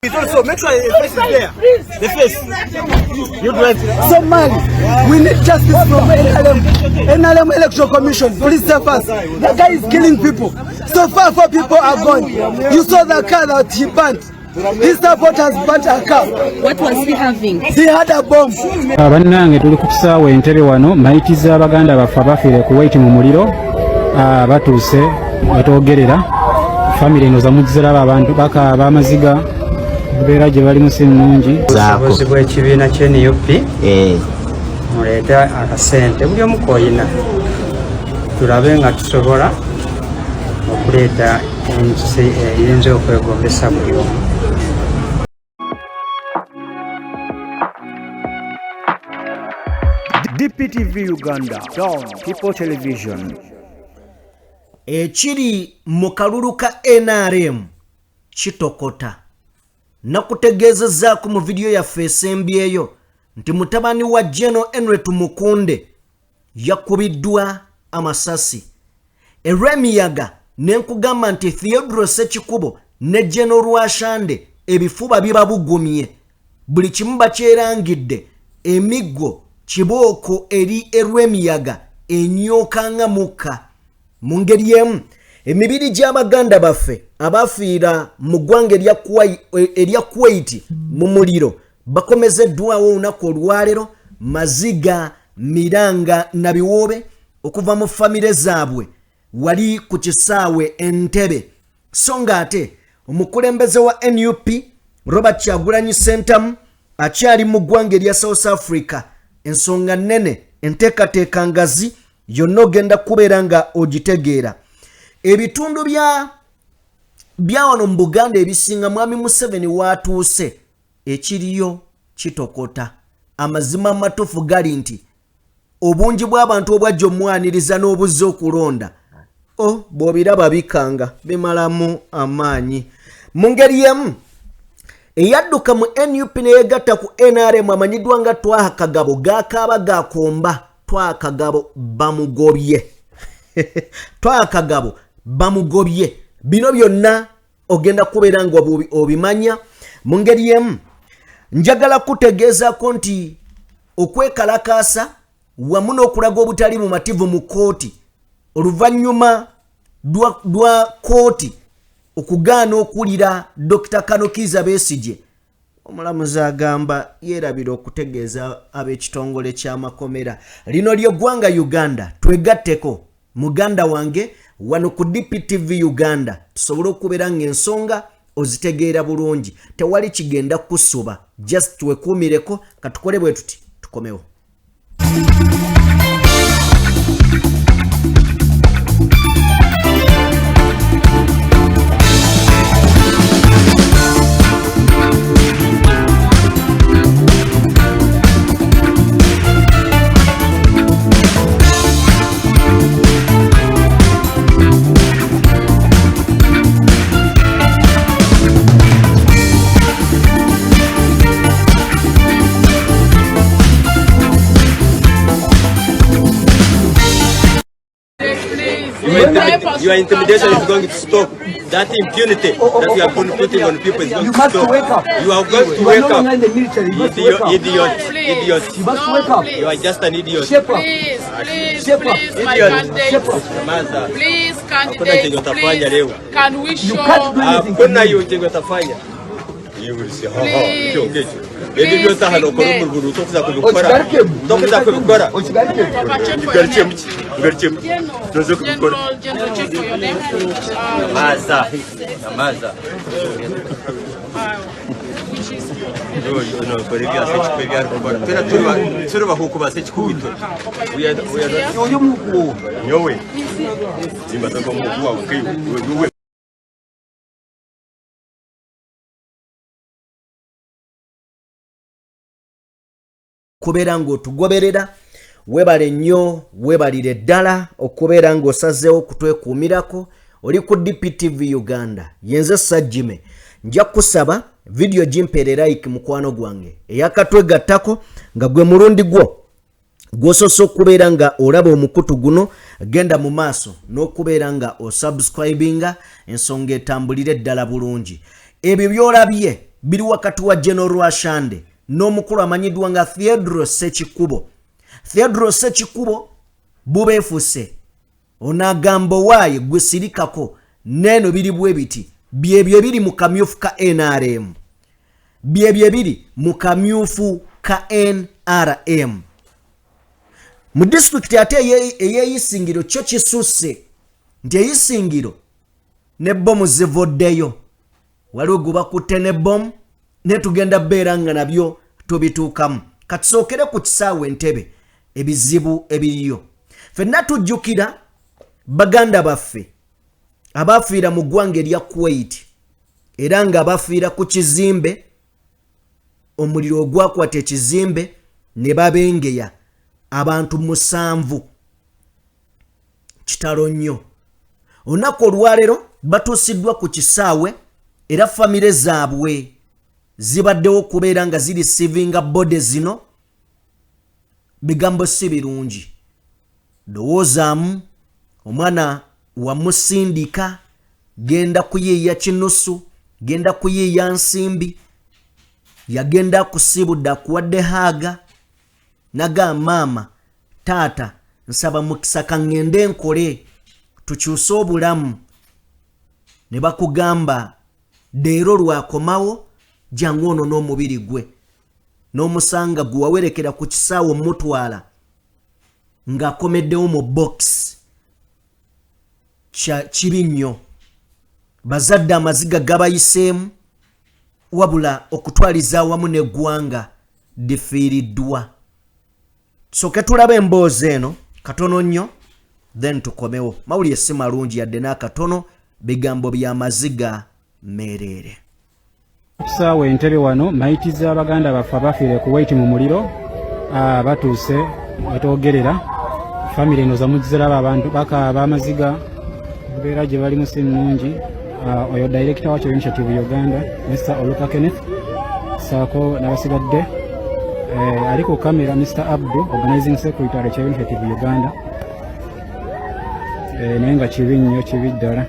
Also, make sure the face is there. The face. You drive. Somali, we need justice from NLM. NLM Electoral Commission, please save us. The guy is killing people. So far, four people are gone. You saw the car that he burnt. His supporters burnt a car. What was he having? He had a bomb. Bannange, tuli ku kisaawe Entebe wano, mayiti z'abaganda baffe abafiire Kuwait mu muliro batuuse wetwogerera. Famire eno zamugiziraba, abantu bakaaba amaziga, embeera gye balimu si nnungi. Obusobozi bw'ekibiina kye NUP, muleete akasente buli omu koyina, tulabe nga tusobola okuleeta ensi eyinza okwegombesa buli omu. DPTV Uganda, Dawn People Television. Ekiri mu kalulu ka NRM kitokota. Nakutegeezezzaako mu vidiyo yaffe esembyeyo nti mutabani wa General Henry Tumukunde yakubiddwa amasasi erw'emiyaga, ne nkugamba nti Theodore Sekikubo ne General Rwashande ebifuba bibabugumye, buli kimu bakyerangidde. Emiggo kibooko eri erw'emiyaga enyooka nga mukka. Mu ngeri emu, emibiri gy'abaganda baffe abafiira mu ggwanga erya Kuwait mu muliro bakomezeddwawo olunaku olwaleero. Maziga, miranga na biwoobe okuva mu famire zaabwe wali ku kisaawe Entebe. So nga ate omukulembeze wa NUP Robert Kyagulanyi Sentamu akyali mu ggwanga erya South Africa. Ensonga nnene, enteekateeka ngazi yonna ogenda kubeera nga ogitegeera. Ebitundu bya wano mu Buganda ebisinga, Mwami Museveni waatuuse, ekiriyo kitokota. Amazima amatuufu gali nti obungi bw'abantu obwajja omwaniriza n'obuzza okulonda, o bw'obiraba bikanga bimalamu amaanyi. Mu ngeri emu, eyadduka mu NUP neyegatta ku NRM amanyiddwa nga Twaha Kagabo gakaaba gakomba. Twaha Kagabo bamugobye, Twaha Kagabo bamugobye. Bino byonna ogenda kubeera nga obimanya. Mu ngeri emu, njagala kutegeezaako nti okwekalakaasa wamu n'okulaga obutali mumativu mu kooti oluvannyuma lwa kooti okugaana okuwulira Dr Kano Kiiza Besigye, omulamuzi agamba yeerabira okutegeeza ab'ekitongole ky'amakomera. Lino lyeggwanga Uganda, twegatteko muganda wange wano ku DPTV Uganda tusobole okubeera ng'ensonga ozitegeera bulungi. Tewali kigenda kusuba, just twekuumireko. Katukole bwe tuti, tukomewo. Your intimidation is going to stop. That impunity that you are putting on people is going You to must stop. wake up. You are going to You are wake no up. longer in the military. You must wake Idiot, up. idiot, Please. idiot. You must No, wake up. please. You are just an idiot. Shape up. Please, please, Shape up. please, my Idiot. candidates. Shape up. Nyamaza. Please, Hakuna chenye candidates, utafanya please. leo. Can we You show? can't do anything. Hakuna hiyo chenye utafanya. You will see. Ha ha. Please. Icyo ngicyo. Ebyo byose hano ukora umururu utokuza kubikora. Utokuza kubikora. Papa, check for your Ngarukiye name. muki? Ngarukiye muki? Tuze kubikora. General, General, check for your name. Nyamaza. Nyamaza. Which is Turi bahuku ba Sekikubito. We are not. Nyowe. Nimba ko muku wawe kai wewe. Kubeera ng'otugoberera, weebale nnyo, weebalire ddala okubeera ng'osazeewo okutwekuumirako. Oli ku DPTV Uganda, yenze Sajjime. Nja kusaba vidiyo gimpeere like, mukwano gwange eyakatwegattako nga gwe mulundi gwo gw'osoose okubeera nga olaba omukutu guno, genda mu maaso n'okubeera nga osubscribinga, ensonga etambulire ddala bulungi. Ebyo by'olabye. biri wakati wa General Rwashande n'omukulu amanyiddwa nga Theodore Ssekikubo. Theodore Ssekikubo bubeefuse onagamba owaaye gwe sirikako neeno biri bwe biti byebyo ebiri mu kamyufu ka NRM, byebyo ebiri mu kamyufu ka NRM mu disitulikiti ate ey'eyisingiro kyo kisusse nti eyisingiro ne bbomu zivuddeyo, waliwo gwe bakutte ne bbomu naye tugenda beera nga nabyo tubituukamu. Katusookere ku kisaawe Entebe, ebizibu ebiriyo. Ffenna tujjukira baganda baffe abafiira mu ggwanga erya Kuwait era nga bafiira ku kizimbe, omuliro ogwakwata ekizimbe ne babengeya abantu 7. Kitalo nnyo. Olunaku olwaleero batuusiddwa ku kisaawe era famire zaabwe zibaddewo okubeera nga ziri sivinga body zino. Bigambo si birungi. Lowoozaamu omwana wamusindika genda kuyiiya kinusu, genda kuyiiya nsimbi, yagenda akusiibudde akuwadde haaga naga maama taata nsaba mukisa kaŋŋende nkole tukyuse obulamu, ne bakugamba leero lwakomawo jangu ono n'omubiri gwe n'omusanga gwe wawerekera ku kisaawe omutwala ng'akomeddewo mu box. Kibi nnyo. Bazadde amaziga gabayiseemu, wabula okutwaliza awamu n'eggwanga lifiiriddwa. Soke tulabe emboozi eno katono nnyo then tukomewo. Mawulire si malungi yadde n'akatono, bigambo by'amaziga meereere. Kisaawe Entebe wano mayiti z'abaganda baffe abafiire ku Kuwait mu muliro batuuse wetwogerera. Famire eno zamugiziraba abantu bakaaba amaziga, embeera gye balimu si nnungi. Oyo director wa Initiative Uganda Mr Oluka Kenneth saako n'abasigadde, ali ku kamera Mr Abdu, organizing secretary kya Initiative Uganda, naye nga kibi nnyo, kibi ddala.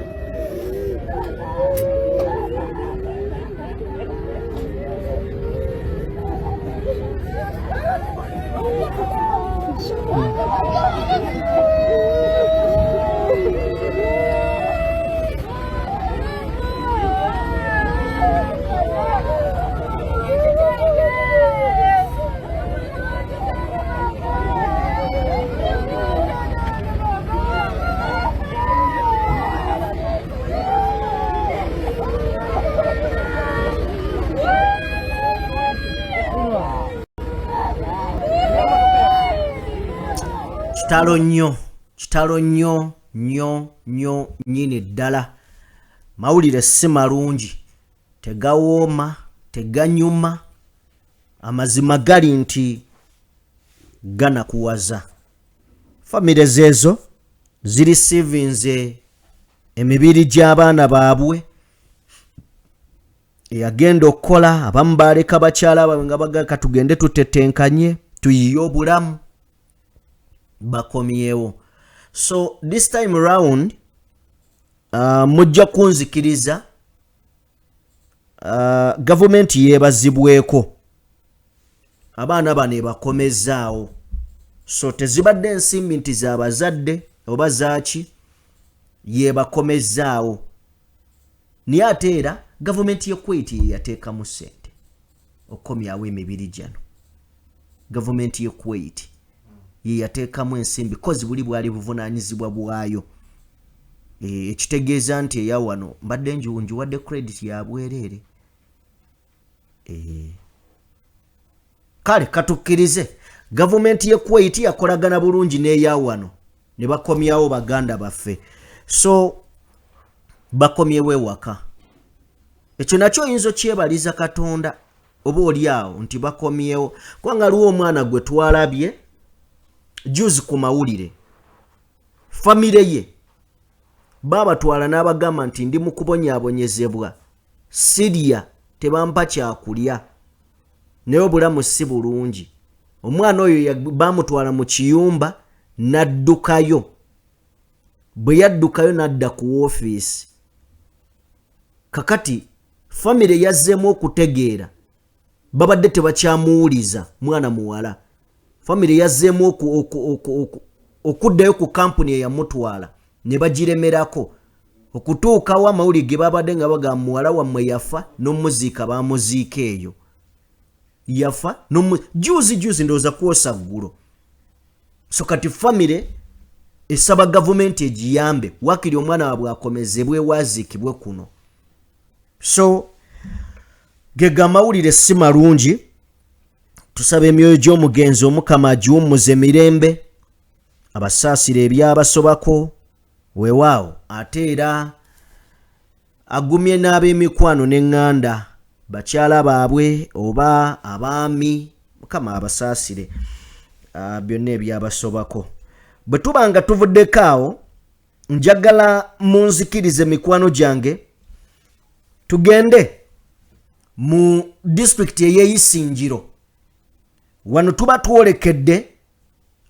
Kitalo nnyo, kitalo nnyo nnyo nnyo nnyini ddala. Mawulire si malungi, tegawooma, teganyuma. Amazima gali nti ganakuwaza. Famire zeezo ziri sivinze emibiri gy'abaana baabwe eyagenda okukola. Abamu baleka bakyala baabwe nga baga katugende tutetenkanye tuyiye obulamu, bakomyewo. So this time round mujja kunzikiriza, gavumenti yeebazibweko abaana bano ebakomezaawo. So tezibadde ensimbi nti zabazadde oba zaaki, yebakomezaawo. Naye ate era gavumenti ye Kuwait ye yateekamu ssente okukomyawo emibiri gyano. Gavumenti ye Kuwait ye yateekamu ensimbi kozi buli bwali buvunaanyizibwa bwayo. Ekitegeeza nti eya wano mbadde njiwadde credit ya bwereere. Kale katukkirize gavumenti ye Kuwait yakolagana bulungi n'eya wano ne bakomyawo baganda baffe, so bakomyewo ewaka. Ekyo nakyo oyinza okyebaliza Katonda oba oli awo nti bakomyewo, kubanga aliwo omwana gwe twalabye juzi ku mawulire, famire ye baabatwala n'abagamba nti ndi mu kubonyaabonyezebwa, sirya, tebampa kyakulya, naye obulamu si bulungi. Omwana oyo baamutwala mu kiyumba n'addukayo. Bwe yaddukayo n'adda ku woofiisi. Kakati Famire yazzeemu okutegeera, babadde tebakyamuwuliza mwana muwala. Famire yazzeemu okuddayo ku kampuni eyamutwala ne bagiremerako okutuukawo amawulire ge babadde nga bagamba muwala wammwe yafa n'omuziika bamuziika eyo yafa juzi juzi ndowooza kwosa ggulo. So kati famire esaba gavumenti egiyambe wakiri omwana waabwe akomezebwe waziikibwe kuno. So gega amawulire si malungi. Tusaba emyoyo gy'omugenzi Omukama agiwummuze mirembe, abasaasire ebyabasobako, weewaawo ate era agumye n'ab'emikwano n'eŋŋanda, bakyala baabwe oba abaami, Mukama abasaasire byonna ebyabasobako. Bwe tuba nga tuvuddeko awo, njagala munzikirize mikwano gyange tugende mu disitulikiti ey'Eyisinjiro. Wano tuba twolekedde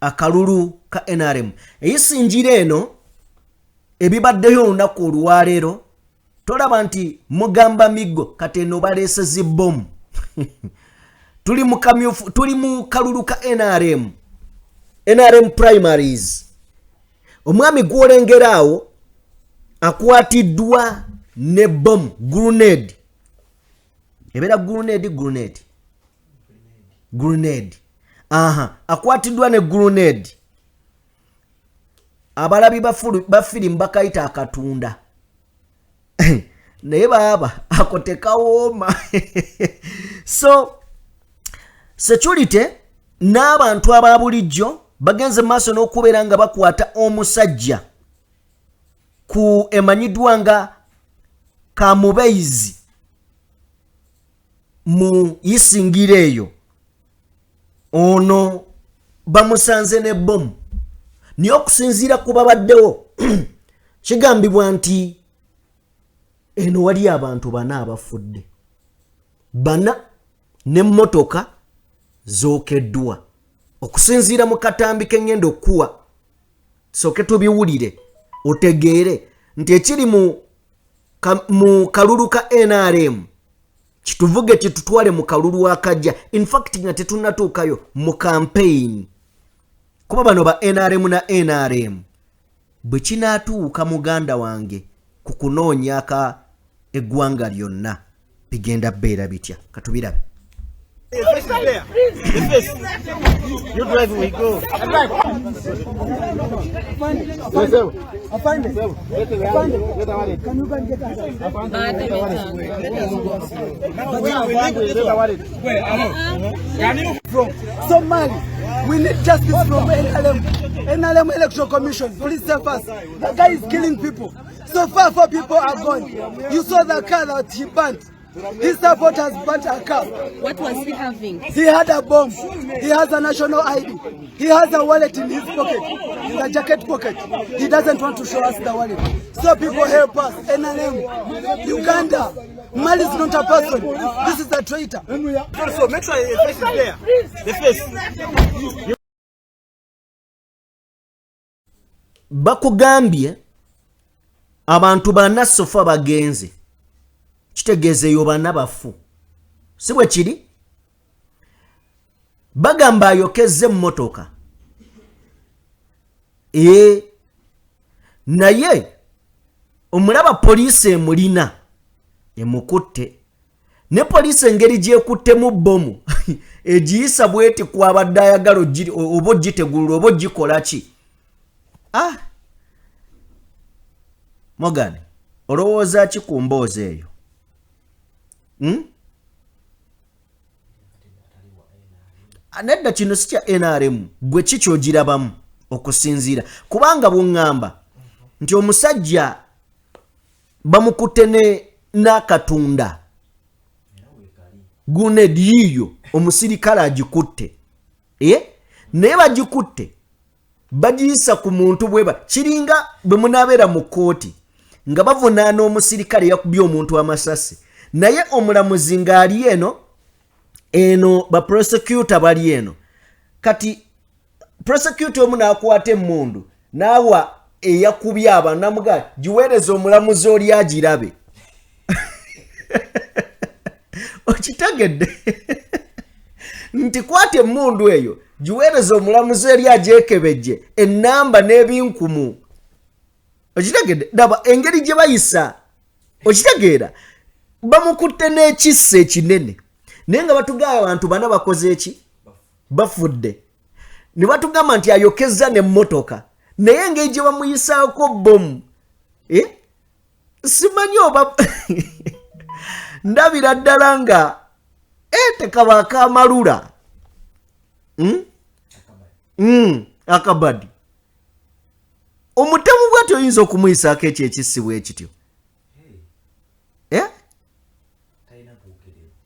akalulu ka NRM. Eyisinjiro eno ebibaddeyo olunaku olwaleero, tolaba nti mugamba miggo, kati eno baleese zibbomu. Tuli mu kamyufu, tuli mu kalulu ka NRM, NRM primaries. Omwami gw'olengera awo akwatiddwa ne bomu, grenade. Ebeera grenade, grenade, grenade. Aha, akwatiddwa ne grenade. Abalabi ba firimu bakayita akatunda, naye baaba ako tekawooma. So security n'abantu aba bulijjo bagenze maaso n'okubeera nga bakwata omusajja ku emanyiddwa nga Kamubeizi mu Isingira eyo. Ono bamusanze ne bomu, naye okusinziira ku babaddewo kigambibwa nti eno wali abantu bana abafudde, bana n'emmotoka zookeddwa. Okusinziira mu katambi k'eŋŋenda okukuwa, sooke tubiwulire otegeere nti ekiri mu kalulu ka NRM kituvuge kitutwale mu kalulu akajja. In fact nga tetunnatuukayo mu campaign, kuba bano ba NRM na NRM bwe kinaatuuka muganda wange ku kunoonyaka eggwanga lyonna bigenda bbeera bitya, katubirabe. You drive, we go. Can you go and get us? From Somali, we need justice from NRM. NRM Electoral Commission, please save us. The guy is killing people. So far, four people are gone. You saw the car that he burnt. His supporters burnt a car. What was he having? He had a bomb. He has a national ID. He has a wallet in his pocket, in the jacket pocket. He doesn't want to show us the wallet. So people help us. NRM, Uganda. Mali is not a person. This is a traitor. So make sure the face is there. The face. Bakugambye abantu bana so far bagenze, kitegeeza eyo bana bafu, si bwe kiri? Bagamba ayokezza emmotoka ee, naye omulaba poliisi emulina emukutte, ne poliisi engeri gyekuttemu bbomu egiyisa bweti kwabadde ayagala oba ogitegulula oba ogikola ki. Ah, Morgan, olowooza ki ku mboozi eyo? Hmm? Nedda, kino si kya NRM. Gwe ki kyogirabamu okusinziira kubanga bw'oŋŋamba nti omusajja bamukutte ne n'akatunda grenade yiiyo, omusirikale agikutte, eh? Naye bagikutte bagiyisa ku muntu bweba kiringa bwe munaabeera mu kkooti nga bavunaana omusirikale yakubye omuntu amasasi, naye omulamuzi ng'ali eno eno, ba prosecutor bali eno. Kati prosecutor omu n'akwata emmundu n'awa eyakubye abantu, namugaa giweereza omulamuzi oli agirabe. Okitegedde nti kwata emmundu eyo giweereza omulamuzi eri agyekebejje ennamba n'ebinkumu. Okitegedde, daba engeri gye bayisa. Okitegeera, bamukutte n'ekissa ekinene, naye nga batugamba abantu bana bakoze eki, bafudde, ne batugamba nti ayokezza n'emmotoka, naye engeri gye bamuyisaako bomu, simanyi oba ndabira ddala nga tekaba akamalula akabadi. Omutemu bw'atyo oyinza okumuyisaako ekyo ekissibwa ekityo?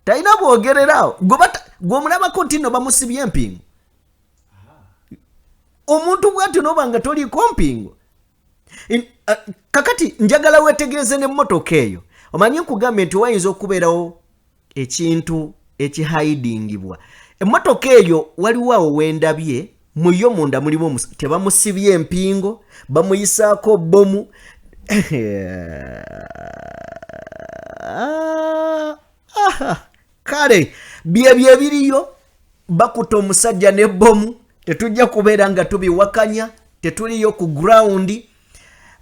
Talina bwogereraawo. Gwe omulabako nti nno bamusibye empingu. Omuntu bw'atyo n'oba nga toliiko mpingu. Kakati njagala weetegereze n'emmotoka eyo. Omanyi nkugambye nti wayinza okubeerawo ekintu ekihayidingibwa. Emmotoka eyo waliwo awo wendabye muyo munda mulimu tebamusibye empingo, bamuyisaako bomu. Kale byebyo ebiriyo, bakuta omusajja ne bomu, tetujja kubeera nga tubiwakanya, tetuliyo ku ground.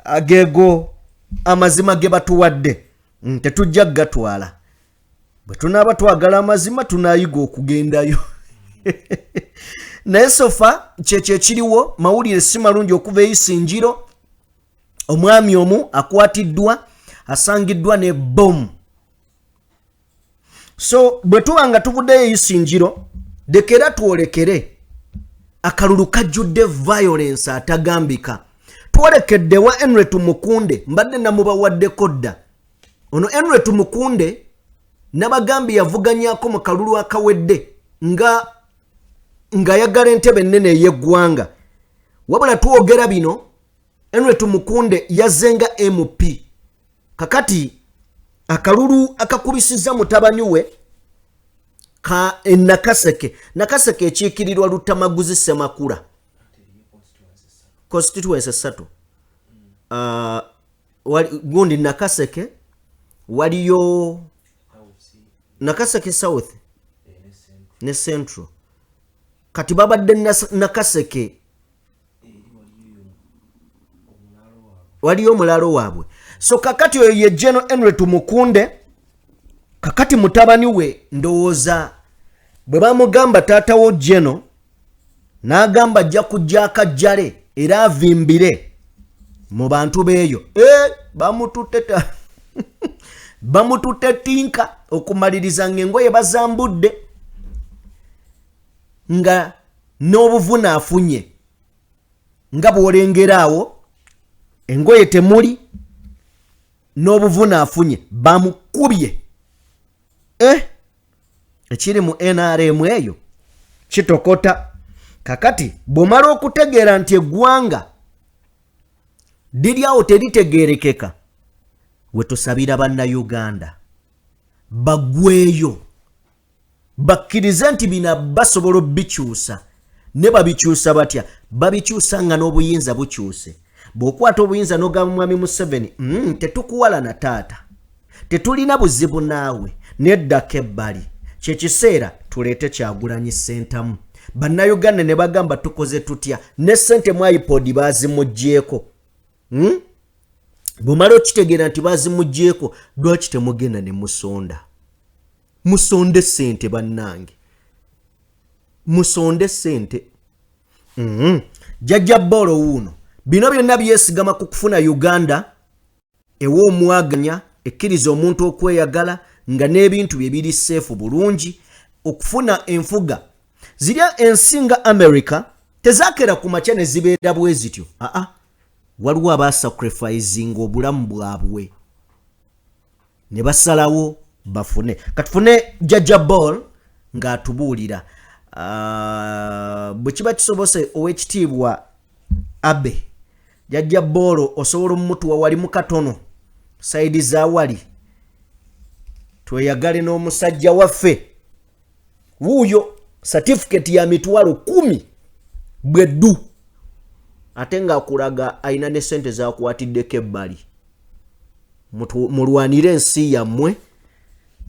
Agego amazima ge batuwadde tetujja gatwala. Bwe tunaaba twagala amazima tunaayiga okugendayo. Naye sofa kyekyo ekiriwo. Mawulire si malungi okuva eyisinjiro. Omwami omu akwatiddwa, asangiddwa ne bomu. So bwe tuba nga tuvuddeyo eyisinjiro, dekera twolekere akalulu kajjudde violence atagambika. Twolekedde wa Henry Tumukunde, mbadde namubawaddeko dda. Ono Henry Tumukunde nabagambye yavuganyako mu kalulu akawedde nga ng'ayagala entebe ennene ey'eggwanga. Wabula twogera bino, Henry Tumukunde yazzenga MP. Kakati akalulu akakubisizza mutabani we ka Nakaseke. Nakaseke ekiikirirwa Luttamaguzi Ssemakula. Constituency 3. Gundi Nakaseke waliyo Nakaseke South ne Central. Kati babadde Nakaseke waliyo omulalo waabwe. So kakati oyo ye General Henry Tumukunde. Kakati mutabani we ndowooza bwe bamugamba taatawo General n'agamba ajja kujja akajjale era avimbire mu bantu beeyo. Bamututte tinka okumaliriza ng'engoye bazambudde nga n'obuvune afunye nga bw'olengera awo engoye temuli n'obuvune afunye bamukubye. Ekiri mu NRM eyo kitokota. Kakati bw'omala okutegeera nti eggwanga liri awo teritegeerekeka, we tusabira bannayuganda baggweeyo bakkirize nti bino basobola obikyusa. Ne babikyusa batya? Babikyusa nga n'obuyinza bukyuse. Bw'okwata obuyinza n'ogamba Mwami Museveni, tetukuwalana taata, tetulina buzibu naawe, neddako ebbali, kyekiseera tuleete Kyagulanyi Ssentamu. Bannayuganda ne bagamba tukoze tutya, ne ssente mu iPod baazimuggyeko. Bw'omala okitegeera nti baazimuggyeko, lwaki temugenda ne musonda? Musonde ssente bannange, musonde ssente. Jjajja Bolo wuuno. Bino byonna byesigama ku kufuna Uganda ewa omwaganya, ekkiriza omuntu okweyagala nga n'ebintu bye biri seefu bulungi, okufuna enfuga. Zirya ensi nga America tezaakera ku makya ne zibeera bwe zityo. Aa, waliwo abasacrificinga obulamu bwabwe ne basalawo bafune. Katufune Jjajja Ball ng'atubuulira. Bwe kiba kisobose ow'ekitiibwa Abe, Jjajja Ball osobola ommutuwa wali mu katono sayidi za wali, tweyagale n'omusajja waffe wuuyo. Certificate ya 100,000 bweddu, ate ng'akulaga alina ne ssente zakwatiddeko ebbali. Mulwanire ensi yammwe.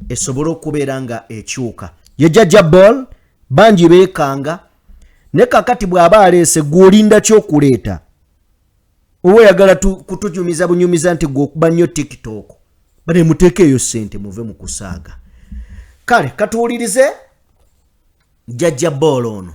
esobole okubeera nga ekyuka. Ye Jajja Ball bangi beekanga, naye kakati bw'aba aleese gw'olinda ky'okuleeta, oba oyagala kutunyumiza bunyumiza nti gwe okuba nnyo TikTok, bane muteeke eyo ssente muve mu kusaaga. Kale katuwulirize Jajja Ball ono.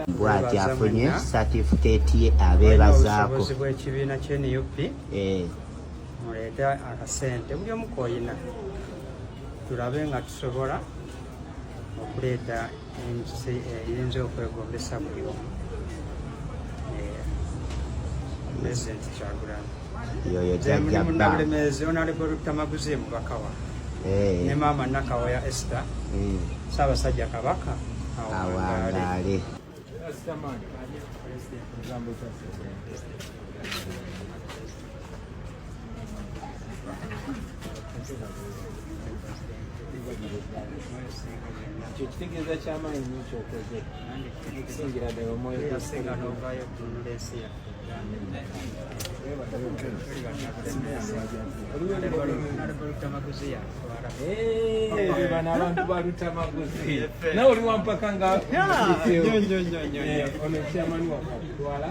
Bwati afunye satifikeeti ye abeebazaako obusobozi bw'ekibiina kye NUP muleete akasente buli omu koyina tulabe nga tusobola okuleeta ensi eyinza okwegombesa buli omu. Pulezidenti Kyagulanyi yoyo Jajja Munnabulemeezi Honorable Luttamaguzi mubaka wa ne maama Nakawoya Esther. Ssaabasajja Kabaka awangaale. Kitegeeza kyamaanyi nnyo kyokoze okusingira ddala omwoyo yasinga n'ovaayo okutunula ensi yaffe. Bano abantu balutamaguzi nawe oli wampaka nga ono kyamani wakakutwala.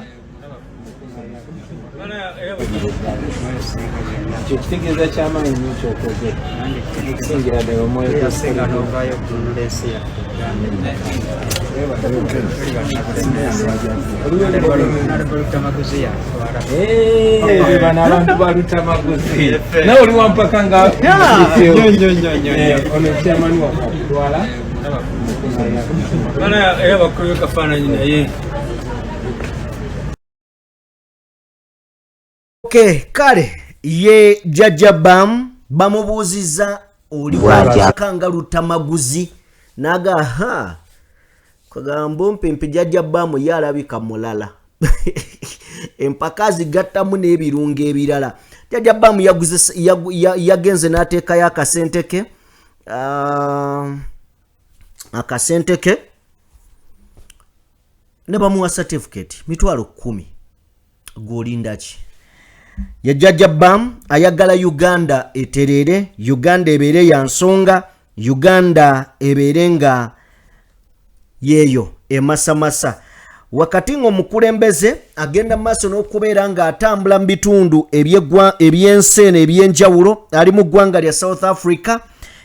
Ekyo kitegeeza kyamaanyi nnyo kyokoze okusingira ddala omwoyo yasinga n'ovaayo okutunula ensi yaffe. Bano abantu balutamaguzi nawe oli wampaka nga ono kyamani wakakutwala. Era bakubye kafaananyi naye. Okay, kale ye Jajja Bam bamubuuzizza oli wampaka nga Lutamaguzi n'aga ha kagamba ompimpi Jajja Bam ye alabika mulala empaka azigattamu n'ebirungo ebirala. Jajja Bam yagenze n'ateekayo akasente ke akasente ke ne bamuwa certificate 10,000. Gw'olinda ki? Ye Jajja Bam ayagala Uganda etereere, Uganda ebeere ya nsonga, Uganda ebeere nga yeeyo emasamasa. Wakati ng'omukulembeze agenda mu maaso n'okubeera ng'atambula mu bitundu eby'ensi eno eby'enjawulo, ali mu ggwanga lya South Africa,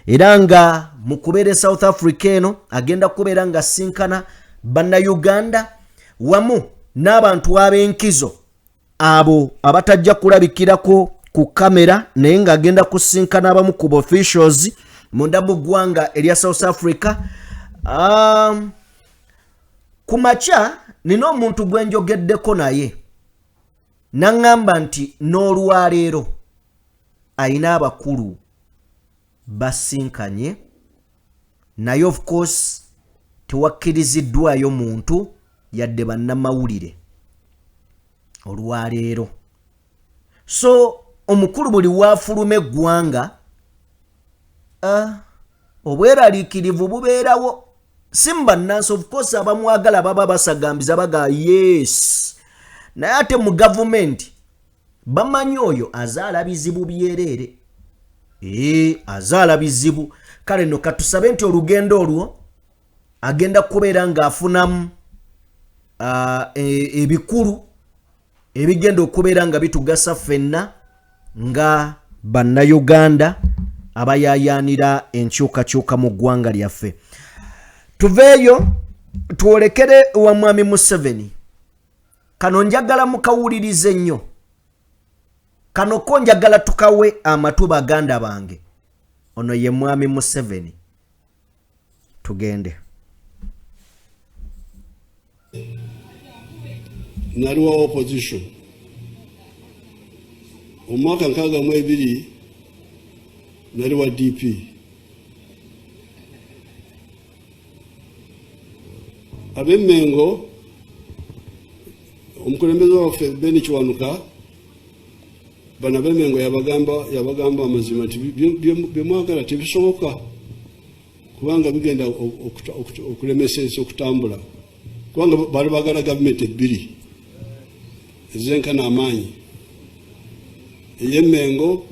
era nga mu kubeera e South Africa eno agenda kubeera ng'asinkana bannayuganda wamu n'abantu ab'enkizo abo abatajja kulabikirako ku kamera, naye ng'agenda kusinkana abamu ku officials munda mu ggwanga erya South Africa. Ku makya nina omuntu gwe njogeddeko naye n'aŋŋamba nti n'olwaleero ayina abakulu basinkanye naye, of course tewakkiriziddwayo muntu yadde bannamawulire olwaleero. So omukulu buli waafuluma eggwanga obweraliikirivu bubeerawo si mu bannansi. Of course abamwagala baba basagambiza baga yes, naye ate mu gavumenti bamanyi oyo azaala bizibu byereere, azaala bizibu. Kale nno katusabe nti olugendo olwo agenda kubeera ng'afunamu ebikulu ebigenda okubeera nga bitugasa ffenna nga bannayuganda abayaayaanira enkyukakyuka mu ggwanga lyaffe. Tuveeyo twolekere wa Mwami Museveni. Kano njagala mukawulirize nnyo, kano ko njagala tukawe amatu baganda bange. Ono ye Mwami Museveni, tugende. Nali wa opposition omwaka 62, nali wa DP. Ab'Emmengo, omukulembeze waffe Beni Kiwanuka, bano ab'Emmengo yabagamba amazima nti byemwagala tebisoboka kubanga bigenda okulemesa ensi okutambula, kubanga baali bagala gavumenti ebbiri. Ezenkana amaanyi, ey'Emmengo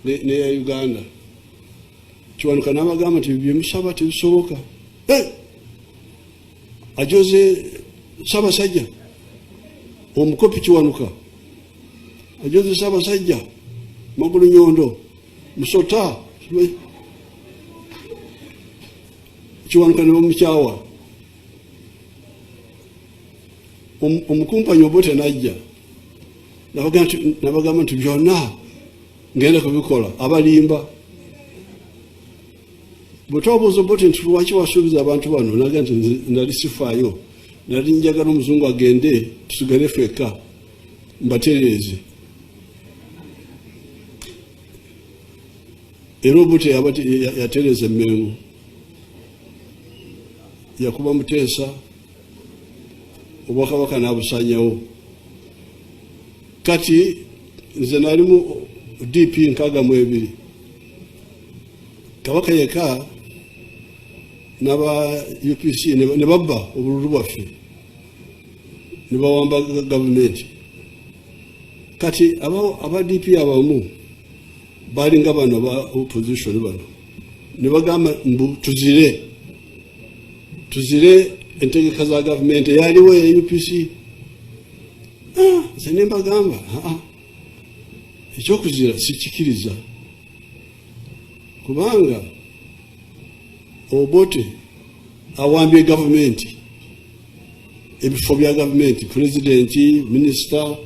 n'eya Uganda. Kiwanuka n'abagamba nti byemusaba tebisoboka. Ajoze Ssaabasajja omukopi Kiwanuka, ajoze Ssaabasajja Magulu Nyondo Musota. Kiwanuka ne bamukyawa. Omukumpanyi Obote najja nabagamba nti byonna ngenda kubikola. Abalimba bwe twabuuza Obote nti lwaki wasuubiza abantu bano, naga nti nali sifaayo, nali njagala omuzungu agende tusigale ffekka mbatereeze. Era Obote yatereeza Emmengo, yakuba Muteesa, obwakabaka n'abusanyawo. Kati nze nalimu DP 62, Kabaka yeka n'aba UPC ne babba obululu bwaffe ne bawamba gavumenti. Kati aba DP abamu balinga bano ba opposition bano ne bagamba mbu tuzire entegeka za gavumenti eyaliwo eya UPC. Nze ne mbagamba ekyokuzira sikikiriza, kubanga Obote awambye gavumenti, ebifo bya gavumenti, pulezidenti, minisita,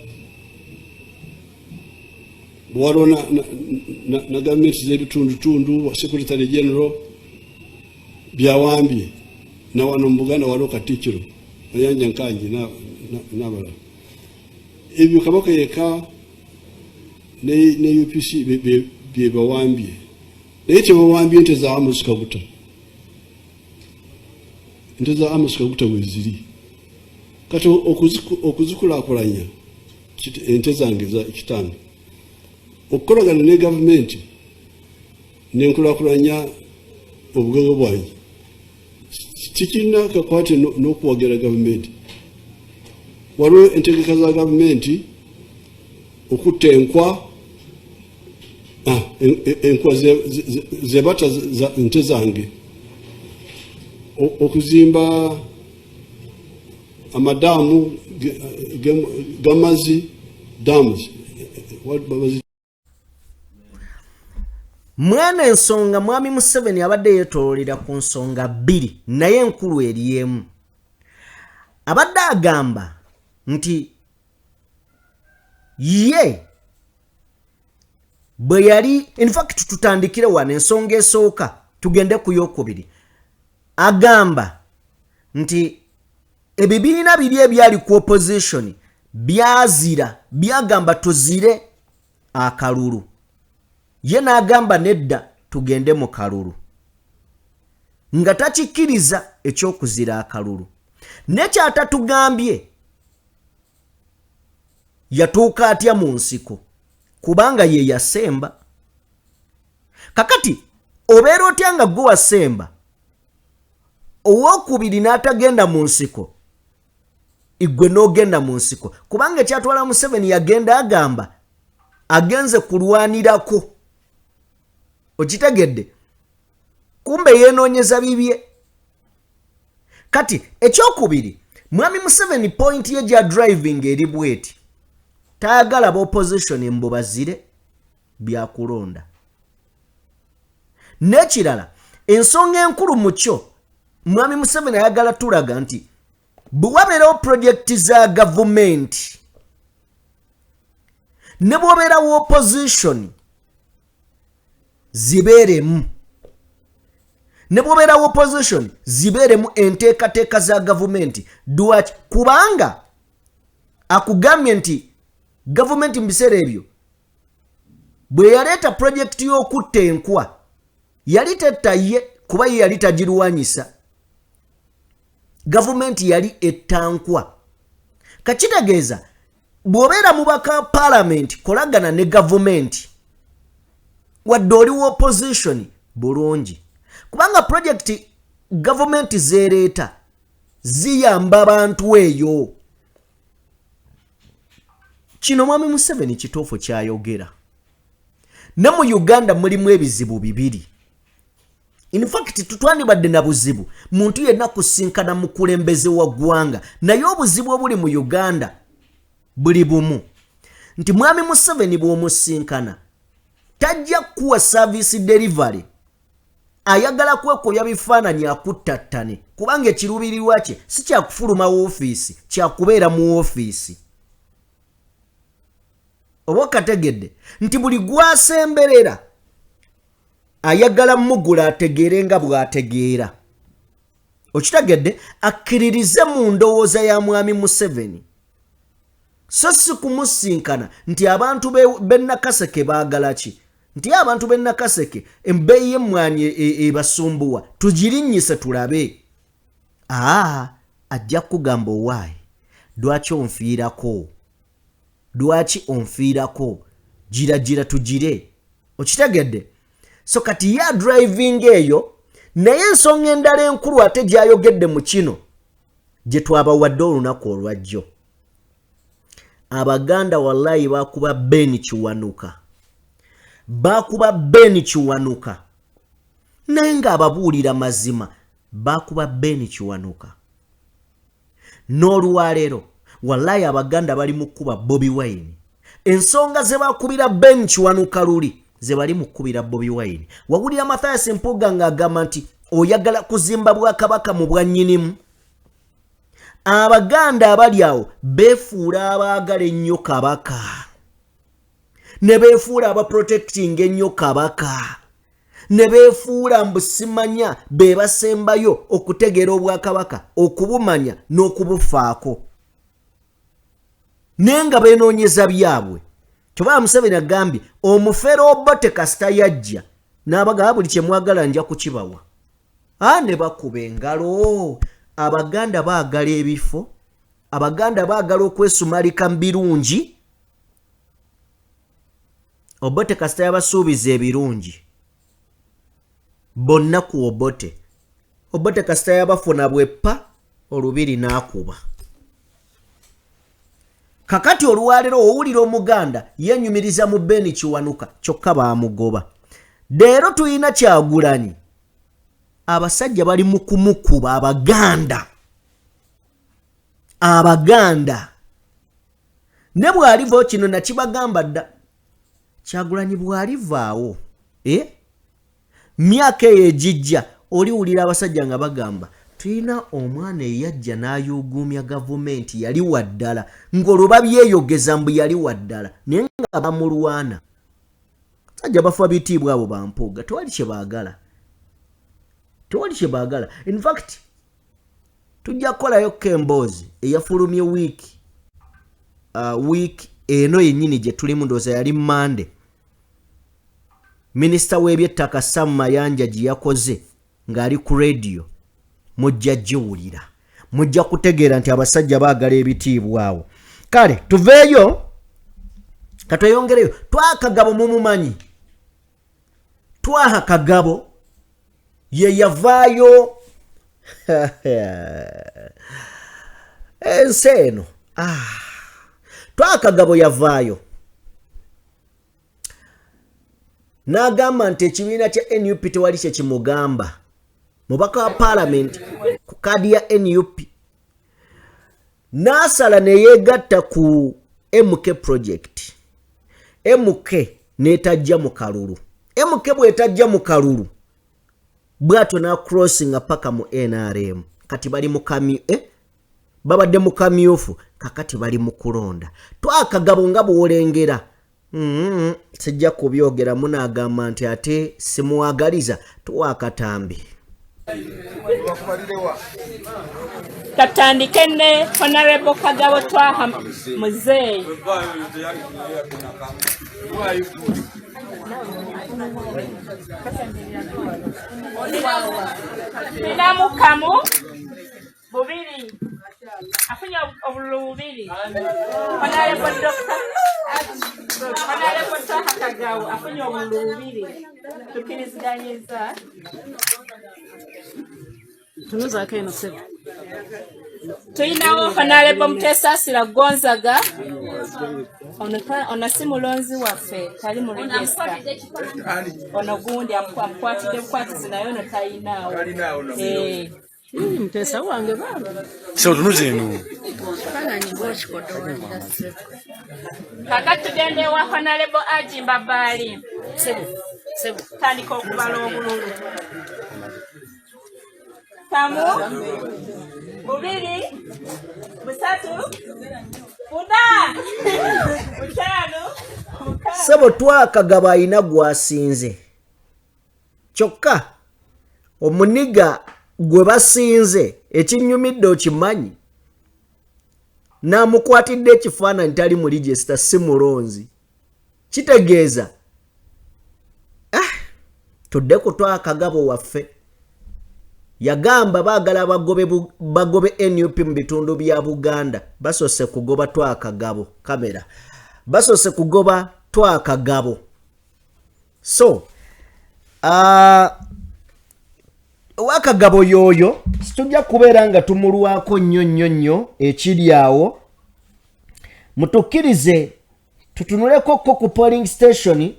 waliwo na gavumenti z'ebitundutundu, secretary general byawambye. Na wano mu Buganda waliwo Katikkiro Mayanja Nkangi n'abalala. Ebyo Kabaka yekka ne UPC bye bawambye, naye tebawambye ente za Amos Kaguta. Ente za Amos Kaguta weziri kati okuzikulaakulanya ente zange za kitange, okukolagana ne gavumenti nenkulaakulanya obugaga bwange tikirina kakwate n'okuwagira gavumenti. Waliwo entegeka za gavumenti okutta enkwa, enkwa zebata nte zange, okuzimba amadaamu g'amazzi, dams. Mwana ensonga Mwami Museveni abadde yeetooloolera ku nsonga bbiri, naye enkulu eri emu. Abadde agamba nti ye bwe yali, in fact tutandikire wano ensonga esooka tugende ku yokubiri. Agamba nti ebibiina biri ebyali ku opposition byazira, byagamba tuzire akalulu, ye n'agamba nedda tugende mu kalulu, nga takikkiriza ekyokuzira akalulu. Nekyatatugambye yatuuka atya mu nsiko, kubanga ye yasemba. Kakati obeera otya nga gwe wasemba owokubiri n'atagenda mu nsiko, igwe n'ogenda mu nsiko? Kubanga ekyatwala Museveni yagenda agamba agenze kulwanirako, okitegedde, kumbe yeenoonyeza bibye. Kati ekyokubiri, Mwami Museveni point ye gya driving eri bweti, tayagala ba opposition mbu bazire byakulonda. N'ekirala, ensonga enkulu mu kyo, Mwami Museveni ayagala tulaga nti bwe wabeerawo projekiti za gavumenti ne bw'obeerawo opposition zibeeremu, ne bw'obeerawo opposition zibeeremu enteekateeka za gavumenti. Lwaki? Kubanga akugambye nti gavumenti mu biseera ebyo bwe yaleeta projekiti y'okutta enkwa yali tetta ye, kuba ye yali tagirwanyisa. Gavumenti yali etta nkwa. Kakitegeeza bw'obeera mubaka paalamenti kolagana ne gavumenti wadde oli wa opposition bulungi, kubanga projekiti gavumenti zeereeta ziyamba bantu eyo. Kino Mwami Museveni kituufu kyayogera. Ne mu Uganda mulimu ebizibu bibiri. In fact, tutwandibadde na buzibu muntu yenna kusinkana mukulembeze wa ggwanga, naye obuzibu obuli mu Uganda buli bumu nti Mwami Museveni bw'omusinkana tajja kukuwa service delivery, ayagala kwekoya bifaananyi akuttattane, kubanga ekiruubirirwa kye si kyakufuluma woofiisi, kyakubeera mu woofiisi. Oba okategedde nti buli gwasemberera ayagala mugula ategeere nga bw'ategeera. Okitegedde, akkiririze mu ndowooza ya Mwami Museveni, so si kumusinkana nti abantu b'e Nakaseke baagala ki, nti abantu b'e Nakaseke ebbeeyi y'emmwanyi ebasumbuwa, tugirinnyise tulabe. Aa, ajja kukugamba, owaayi, lwaki onfiirako? Lwaki onfiirako? Gira tugire. Okitegedde? So kati ye driving eyo. Naye ensonga endala enkulu ate gyayogedde mu kino gye twabawadde olunaku olwajjo, Abaganda wallayi bakuba Ben Kiwanuka, bakuba Ben Kiwanuka, naye ng'ababuulira mazima, bakuba Ben Kiwanuka. N'olwaleero wallayi Abaganda bali mu kkuba Bobi Wine. Ensonga ze bakubira Ben Kiwanuka luli ze bali mu kkubira Bobi Wine. Wawulira Mathias Mpuuga ng'agamba nti oyagala kuzimba bwakabaka mu bwannyinimu. Abaganda abali awo beefuula abaagala ennyo Kabaka, ne beefuula abaprotecting ennyo Kabaka, ne beefuula mbu simanya be basembayo okutegeera obwakabaka, okubumanya n'okubufaako, naye nga beenoonyeza byabwe. Kyobaa Museveni agambye omufere Obote kasita yajja n'abagamba buli kyemwagala nja kukibawa, a ne bakuba engalo. Abaganda baagala ebifo, Abaganda baagala okwesumalika mu birungi. Obote kasita yabasuubiza ebirungi bonna ku Obote, Obote kasita yabafuna bweppa olubiri n'akuba. Kakati olwaleero owulira Omuganda yenyumiriza mu Beni Kiwanuka, kyokka baamugoba. Leero tulina Kyagulanyi, abasajja bali mu kumukuba. Abaganda, Abaganda ne bw'alivaawo, kino nakibagamba dda, Kyagulanyi bw'alivaawo, eh? Myaka eyo egijja oliwulira abasajja nga bagamba tulina omwana eyajja n'ayuuguumya gavumenti, yali waddala, ng'olwo babyeyogeza mbu yali waddala, naye nga bamulwana. Sajja bafa bitiibwa abo bampuuga, tewali kye baagala, tewali kye baagala. In fact, tujja kukolayo ko emboozi eyafulumye wiiki wiiki eno yennyini gye tulimu, ndowooza yali Mande, minisita w'ebyettaka Sam Mayanja gye yakoze ng'ali ku rediyo. Mujja giwulira, mujja kutegeera nti abasajja baagala ebitiibwa awo. Kale tuveeyo, katweyongereyo. Twakagabo mumumanyi, Twaha Kagabo ye yavaayo ensi eno. Ah. Twaha Kagabo yavaayo n'agamba nti ekibiina kya NUP tewali kye kimugamba. Mubaka wa paalamenti ku kaadi ya NUP, n'asala ne yeegatta ku MK Project. MK n'etajja mu kalulu. MK bw'etajja mu kalulu bw'atyo n'acrossinga paka mu NRM. Kati bali mu kamyu, eh? Babadde mu kamyufu, kakati bali mu kulonda. Twakagabo nga bw'olengera, sijja kubyogera, munaagamba nti ate simuwagaliza. Tuwa akatambi. Katandike ne Honorable Kagabo Twaha Muzeeyi. Ninamu kamu bubiri, afunye obululu bubiri. Honorable Dr. Honorable Twaha Kagabo afunye obululu bubiri, tukkiriziganyiza. Tunuzaako eno sebo. Tulinawo Honorable Muteesasira Gonzaga. Ono si mulonzi waffe, tali mu register. Ono gundi amukwatidde bukwatizi naye ono talinaawo. Mutesa wange baba. So tunuze eno. Kakati tugende ewa Honorable Haji Mbabaali. Tandika okubala obululu. 5, 2, 3, 4, 5. Ssebo twakagaba alina gw'asinze. Kyokka omuniga gwe basinze ekinyumidde okimanyi n'amukwatidde ekifaananyi tali mu register, si mulonzi. Kitegeeza tudde ku twakagabo waffe. Yagamba baagala bagobe NUP mu bitundu bya Buganda. Basoose kugoba twakagabo kamera. Basoose kugoba twakagabo. So wakagabo yoyo situjja kubeera nga tumulwako nnyo nnyo nnyo ekiri awo. Mutukkirize tutunuleko ko ku polling station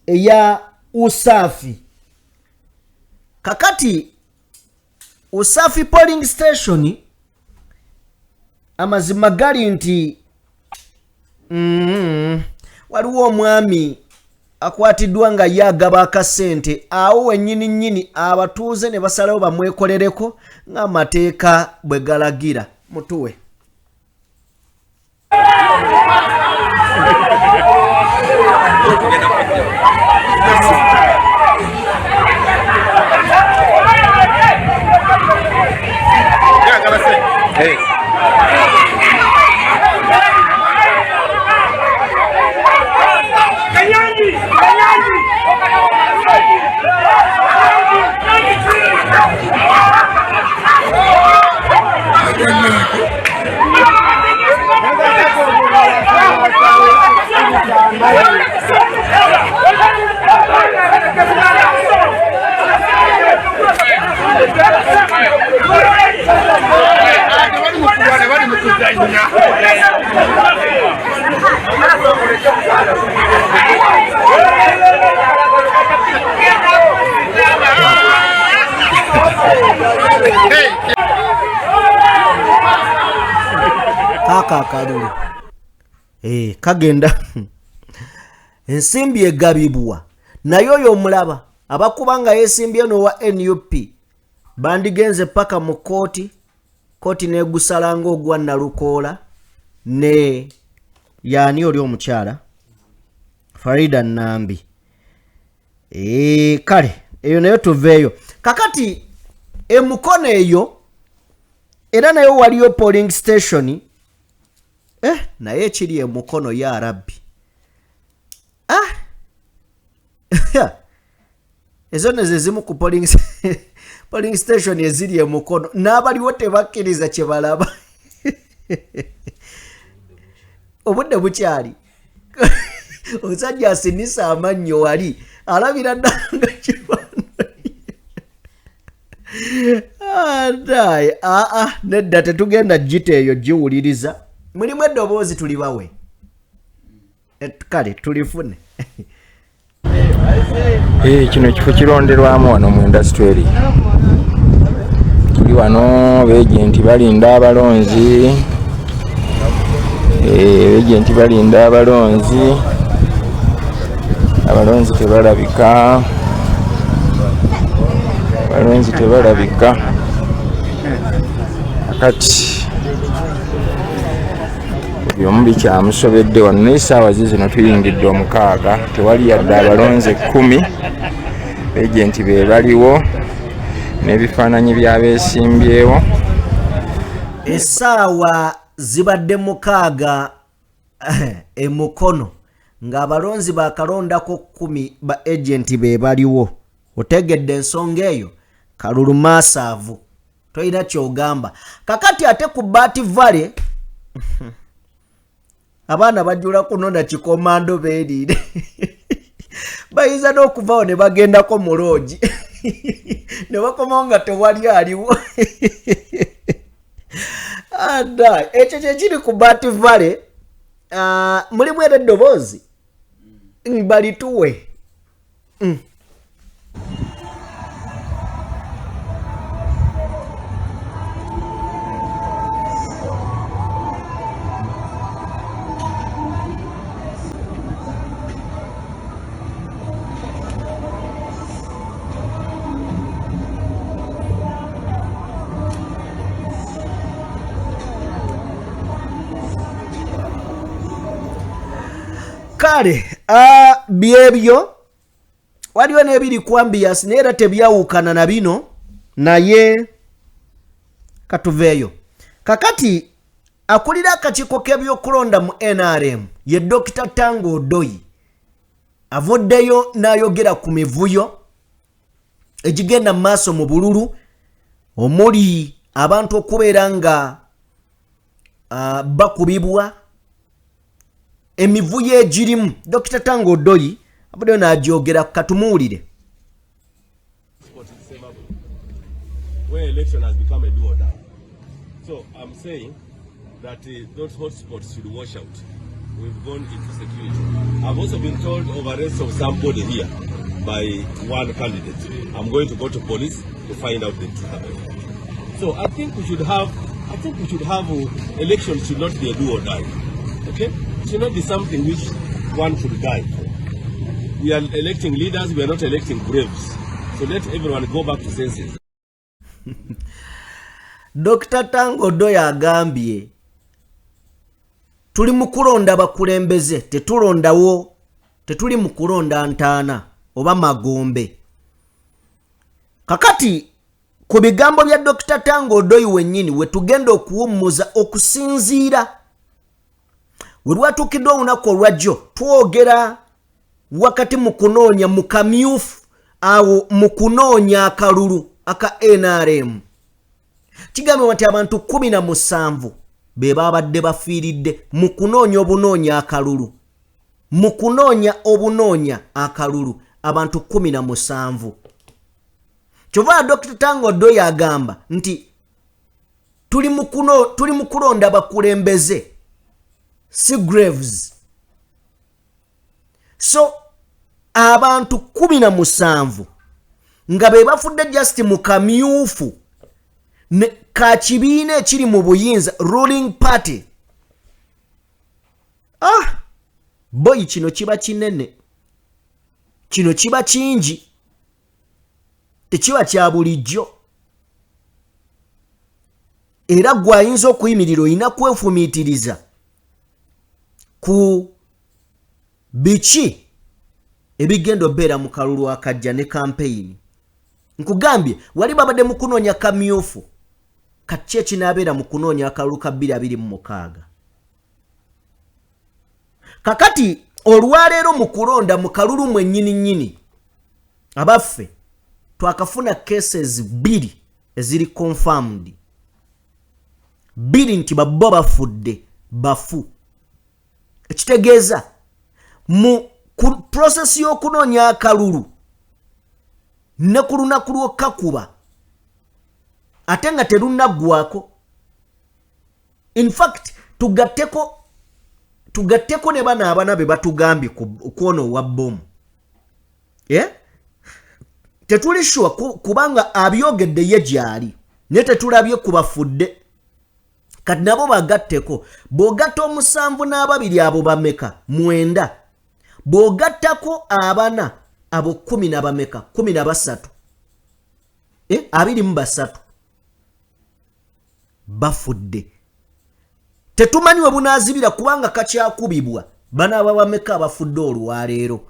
eya Usafi. Kakati Usafi polling station amazima gali nti waliwo omwami akwatiddwa nga ye agaba akasente awo wennyini nnyini abatuuze ne basalawo bamwekolereko ng'amateeka bwe galagira. Mutuwe. Hey. Kaka akalulu kagenda ensimbi egabibwa naye oyo omulaba abakubanga yesimbye n'owa NUP bandigenze paka mu kooti, kooti negusalanga ogwa Nalukoola ne yaani oli omukyala Farida Nambi. Kale eyo nayo tuveeyo. Kakati emukono eyo era nayo waliyo polling station naye kiri emukono ya Rabbi. Ezo nezo ezimu ku polling station eziri emukono n'abaliwo tebakkiriza kye balaba. Obudde bukyali. Omusajja asinisa amannyo wali alabira ddala nga kifaananyi. Nedda tetugenda gita eyo giwuliriza. Mulimu eddoboozi tulibawe. Kale tulifune. Kino kifo kironderwamu wano mu industry area. Tuli wano beejenti balinda abalonzi. Beejenti balinda abalonzi. Abalonzi tebalabika. Abalonzi tebalabika. Akati byomu bikyamusobedde wano n'essaawa zino tuyingidde 6 tewali yadde abalonzi 10 beejenti be baliwo n'ebifaananyi by'abeesimbyewo. Essaawa zibadde 6 emukono ng'abalonzi bakalondako 10 ba agenti be baliwo. Otegedde ensonga eyo kalulu maasaavu tolina ky'ogamba. Kakati ate ku Bat Valley abaana bajjula kunona kikomando beeriire. Bayinza n'okuvaawo ne bagendako mu loogi ne bakomawo nga tewali aliwo. Ada ekyo kye kiri ku Bat Valley. Mulimu era eddoboozi balituwe. Kale byebyo waliwo n'ebiri ku ambiance, naye era tebyawukana na bino, naye katuveeyo. Kakati akulira akakiiko k'ebyokulonda mu NRM ye Dr. Tango Odoi avuddeyo n'ayogera ku mivuyo egigenda mu maaso mu bululu, omuli abantu okubeera nga bakubibwa, emivuyo egirimu. Dr. Tango Odoi avuddeyo n'agyogera, katumuwulire. Where election has become a do or die. So I'm saying that those hotspots should wash out. We've gone into security. I've also been told of arrest of somebody here by one candidate. I'm going to go to police to find out the truth about it. So I think we should have, election should not be a do or die. Okay? It should not be something which one should die for. We are electing leaders, we are not electing graves. So let everyone go back to senses. Dr. Tango Odoi agambye tuli mu kulonda bakulembeze, tetulondawo, tetuli mu kulonda ntaana oba magombe. Kakati ku bigambo bya Dr. Tango Odoi wennyini we tugenda okuwummuza okusinziira we lwatuukiddwa olunaku olwajjo, twogera wakati mu kunoonya mu kamyufu awo mu kunoonya akalulu aka NRM. Kigambibwa nti abantu 17 be babadde bafiiridde mu kunoonya obunoonya akalulu. Mu kunoonya obunoonya akalulu abantu 17. Kyova Dr. Tango Odoi agamba nti tuli mu kulonda bakulembeze, si graves. So abantu 17 nga be bafudde just mu kamyufu ka kibiina ekiri mu buyinza, ruling party. Boyi kino kiba kinene, kino kiba kingi, tekiba kya bulijjo. Era gw'ayinza okuyimirira olina kwefumiitiriza ku biki ebigenda obeera mu kalulu akajja ne kampeyini. Nkugambye wali babadde mu kunoonya kamyufu, kati ki ekinaabeera mu kunoonya akalulu ka 2026. Kakati olwaleero mu kulonda mu kalulu mwennyini nnyini abaffe twakafuna cases 2 eziri confirmed, 2 nti babbo bafudde bafu. Ekitegeeza mu process y'okunoonya akalulu ne ku lunaku lw'okkakuba ate nga terunnaggwako. In fact tugatteko ne bano abana be batugambye ku ono owa bbomu. Tetuli sure kubanga abyogedde ye gy'ali, naye tetulabye ku bafudde. Kati nabo bagatteko, bw'ogatta 7 n'ababiri abo bameka? 9. Bw'ogattako abana abo 10 na bameka? 13. 23 bafudde. Tetumanyi we bunaazibira kubanga kakyakubibwa. Banaaba bameka abafudde olwaleero?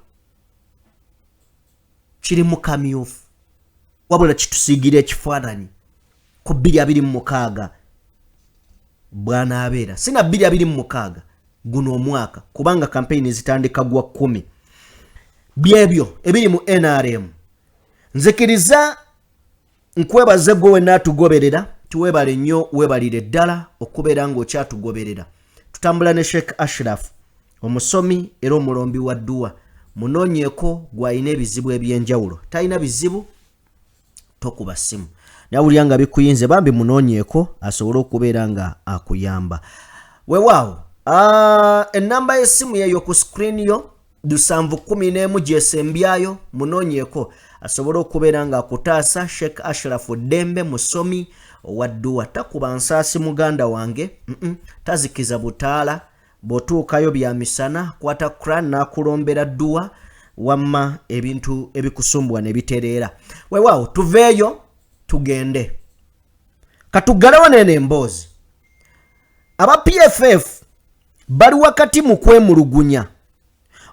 Kiri mu kamyufu, wabula kitusiigira ekifaananyi ku 2026 bw'anaabeera. Sina 2026 guno omwaka, kubanga kampeyini zitandika gwa 10. Byebyo ebiri mu NRM. Nzikiriza nkwebaze gwe wenna atugoberera, tuwebale nnyo, weebalire ddala okubeera ng'okyatugoberera. Tutambula ne Sheikh Ashraf, omusomi era omulombi wa dduwa. Munoonyeeko gw'alina ebizibu eby'enjawulo. Talina bizibu, tokuba ssimu. Nawulira nga bikuyinze, bambi munoonyeeko asobole okubeera nga akuyamba. Weewaawo. Ennamba y'essimu yeeyo ku screen yo 711 gyesembyayo, munoonyeeko asobole okubeera ng'akutaasa. Sheikh Ashraf Ddembe musomi owa dduwa, takuba nsaasi muganda wange, tazikiza butaala. Bw'otuukayo bya misana, kwata Quran n'akulombera dduwa, wamma ebintu ebikusumbuwa ne bitereera. Weewaawo, tuveeyo tugende katuggalewo neeno emboozi. Aba PFF bali wakati mu kwemulugunya.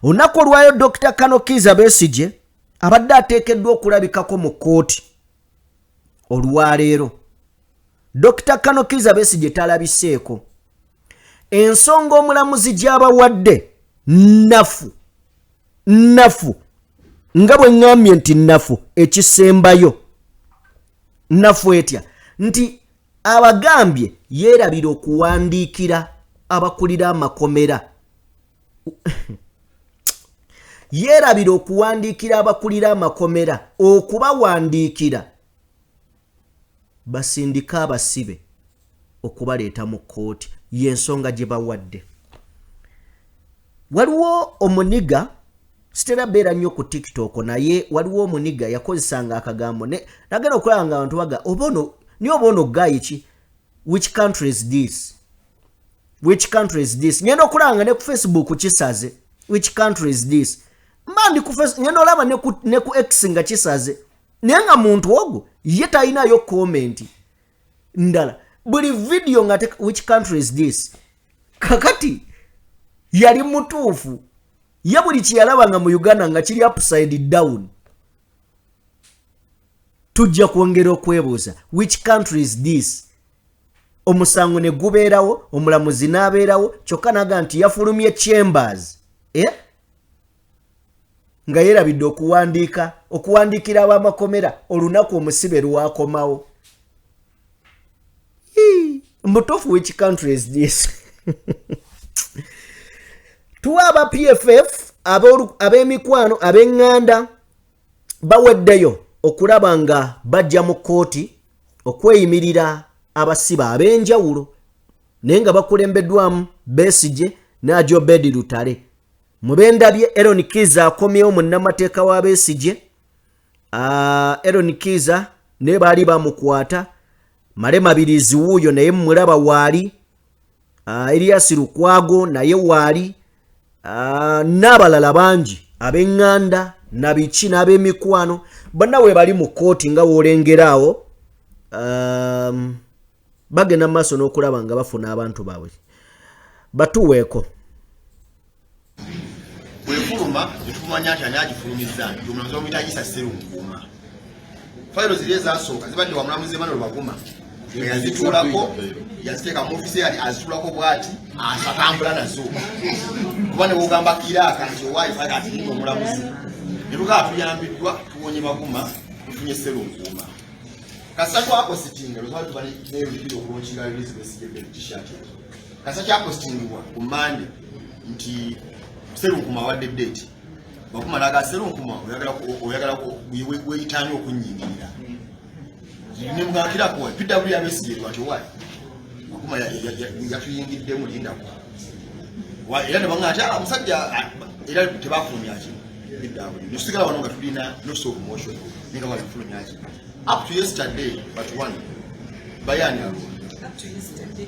Olunaku olwayo Dr Kano Kiiza Besigye abadde ateekeddwa okulabikako mu kkooti olwaleero. Dr Kano Kiiza Besigye talabiseeko. Ensonga omulamuzi gy'abawadde nnafu nnafu, nga bwe ŋŋambye nti nnafu ekisembayo. Nnafu etya? Nti abagambye yeerabira okuwandiikira abakulira amakomera, yeerabira okuwandiikira abakulira amakomera, okubawandiikira basindike abasibe okubaleeta mu kkooti. Y'ensonga gye bawadde. Waliwo omuniga, sitera beera nnyo ku TikTok, naye waliwo omuniga yakozesanga akagambo nagenda okulaba nga abantu baga oba ono niye oba ono guy ki, "Which country is this? Which country is this?" Ngenda okulaba nga ne ku Facebook kisaze, "Which country is this?" Mba ndi ku ngenda olaba ne ku X nga kisaze, naye nga muntu ogwo ye talinayo comment ndala. Buli video nga "Which country is this?" Kakati yali mutuufu ye, buli kyeyalaba nga mu Uganda nga kiri upside down. Tujja kwongera okwebuuza, which country is this? Omusango ne gubeerawo, omulamuzi n'abeerawo, kyokka naga nti yafulumye chambers, eh? Nga yeerabidde okuwandiika, okuwandiikira ab'amakomera olunaku omusibe lwakomawo. Mutuufu, which country is this? Tuwa aba PFF, ab'emikwano, ab'eŋŋanda baweddeyo okulaba nga bajja mu kkooti okweyimirira abasibe ab'enjawulo, naye nga bakulembeddwamu Besigye ne Ajobedi Lutale. Mubendabye Eron Kiiza akomyewo, munnamateeka wa Besigye. Eron Kiiza naye baali bamukwata. Male Mabirizi wuuyo naye mulaba waali. Erias Lukwago naye waali, n'abalala bangi ab'eŋŋanda nabiki n'ab'emikwano bonna we bali mu kkooti nga woolengera awo. Bagenda mu maaso n'okulaba nga bafuna abantu baabwe batuweeko. Bwefuluma netumanya nti ani agifulumizza, nti omulamuzi bamuyita Isa Serunkuuma. Fayiro ziri ezasooka zibadde wa mulamuzi Emmanuel Baguma, nga yazituulako, yaziteeka mu ofisi, yali azituulako bwati, asatambula nazo, kuba ne wogamba kiraaka nti owaayo fayiro ati ninga omulamuzi. Ne tugaa tuyambiddwa, tuwonye Baguma, tufunye Serunkuuma. Kasita twapositinga lwetwali tuba nerubiri okulaunchinga release Besigye t-shirt ezo. Kasita kyapositingibwa ku Mande nti Serunkuma awadde date, Baguma naga Serunkuma oyagala weyitani okunyingirira nemugakirako PW ya Besigye lwati owaayi Baguma yatuyingiddemu, lindako. Era ne baŋŋamba nti, "Ah, musajja," ah, era tebafulumya ki PW, netusigala wano nga tulina notice of motion nenga wazifulumya ki up to yesterday. But one bayani alo,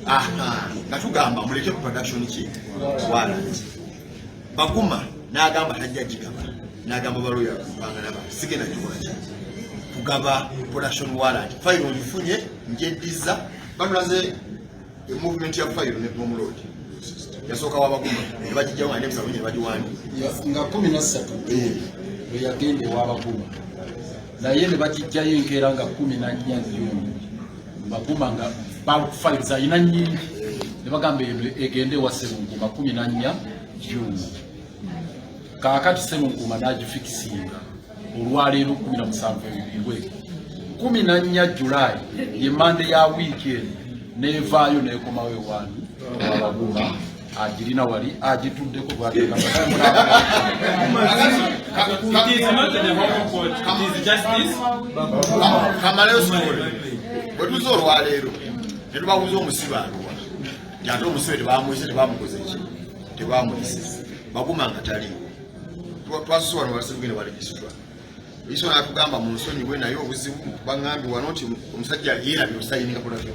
aha, nga tugamba mulete ku production ki warrant, Baguma n'agamba tajja gigaba, n'agamba baloya mpanga naba sigenda gikola ki kugaba production warrant. Fayiro ogifunye, njeddiza. Batulaze movement ya fayiro ne bomulodi yasooka wabaguma ne bagijjawo nga n'ebisabo ne bagiwandiika. Nga 13 lwe yagenda ewabaguma, naye ne bagijjayo enkeera nga 14 Juni. Baguma nga files alina nnyingi, ne bagamba eno egende ewa Serunkuma 14 Juni. Kaakati Serunkuma n'agifixinga olwaleero 17 ebibirwe 14 Julayi, ye Mande ya wiiki eno, nevaayo nekomawo ewaani wabaguma, agirina wali agituddeko. It is not the whole court. It is justice. Kamaleyo story. Bwe tuza olwaleero ne tubabuuza omusibe aluwa. Nti ate omusibe tebamuyise, tebamukoze ki, tebamuyise. Baguma nga taliiwo. Twasusa wano wasebugende wa registrar iso natugamba mu nsonyiwe, naye obuzibu baŋŋambye wano nti omusajja yeerabira osayininga production.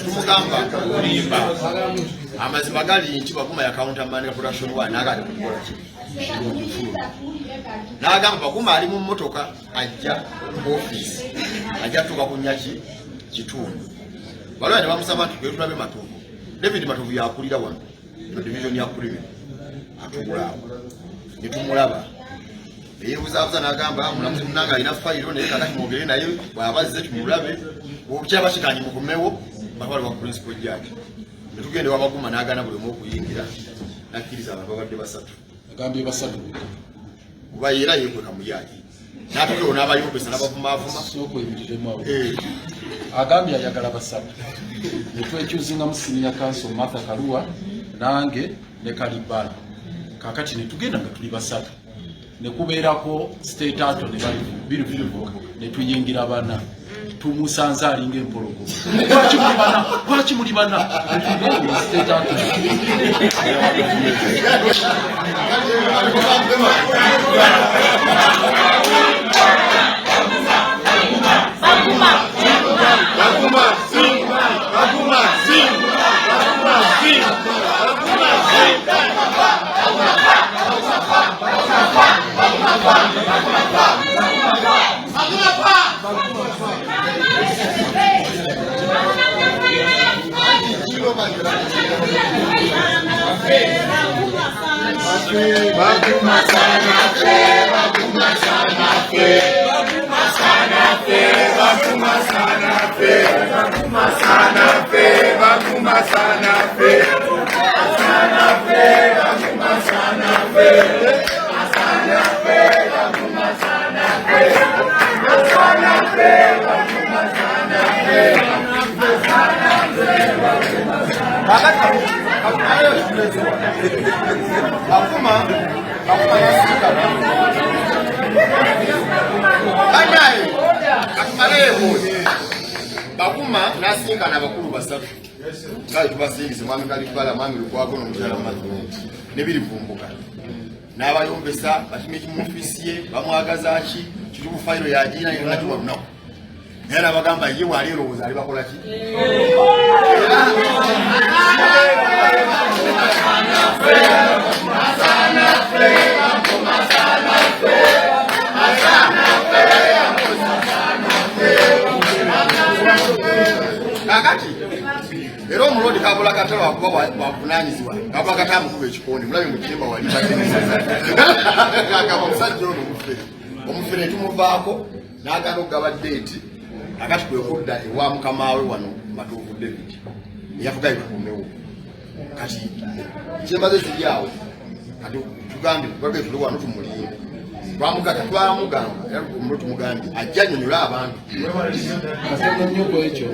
Tumugamba olimba. Amazima gali nti Baguma yacountermandinga production one, n'agaana kukola ki, kirungi fuluma. N'agamba Baguma ali mu mmotoka ajja ku ofiisi, ajja tuuka ku nyaki kitundu. Baloya ne bamusaba nti tulabe Matovu. David Matovu yakulira wano eno division ya criminal, atuula awo. Ne tumulaba, neyeebuzaabuza n'agamba mulamuzi munange alina fayiro, naye kakati mwogere naye bw'aba azze tumulabe, obukyaba kiganye mukomewo batwale wa principal judge. Netugenda ewa Baguma, n'agaana buli omu okuyingira, nakkiriza abantu babadde basatu. Agambye basatu. Kuba era yekweka muyaayi, n'atukewo n'abayombesa n'abavumaavuma. Sooka oyimiriremu awo. Agambye ayagala basatu, netwekyuzingamu senior counsel Martha Karua, nange ne Kalibala. Kakati netugenda nga tuli basatu, nekubeerako state attorney birivuga, netuyingira bana. Tumusanze alinga empologoma. Lwaki muli bana? Lwaki muli bana? Netugenda state attorney. Baguma, Baguma, Baguma, Baguma. Baguma sana fe, Baguma sana fe, Baguma sana fe, Baguma sana fe, Baguma sana fe, Baguma sana fe, sana fe, Baguma sana fe, sana fe, Baguma sana fe, sana fe, Baguma sana fe, sana fe, Baguma sana fe. Baguma, Baguma yasikana. Banaye, katumaleewo. Baguma n'asinkana abakulu basatu. Kale tubasingize mwami Kalibala, mwami Lukwago n'omukyala Mazzi ne birivumbuka. N'abayombesa bakimeki mu ofiisi ye, bamwagaza ki, kituufu fayiro yagiina yenakiwa lunaku. Naye n'abagamba ye bw'ali erowooza ali bakola ki? Kakati era omulodi kabula kata lwakuba bwavunanyizibwa, kabula kata amukuba ekikonde mulabe mu kyemba wali agamba omusajja ono omufere, omufere tumuvaako n'agaana okugaba deeti. Akati kwe kudda ewa mukama we wano Matovu David eyavugayo tukomewo. Kati kyembaze ziri awo, kati tugambye tubage tuli wano tumulimbe. Twamugamba, twamugamba era omulo tumugambye ajja annyonnyola abantu. Katono nnyo ku ekyo,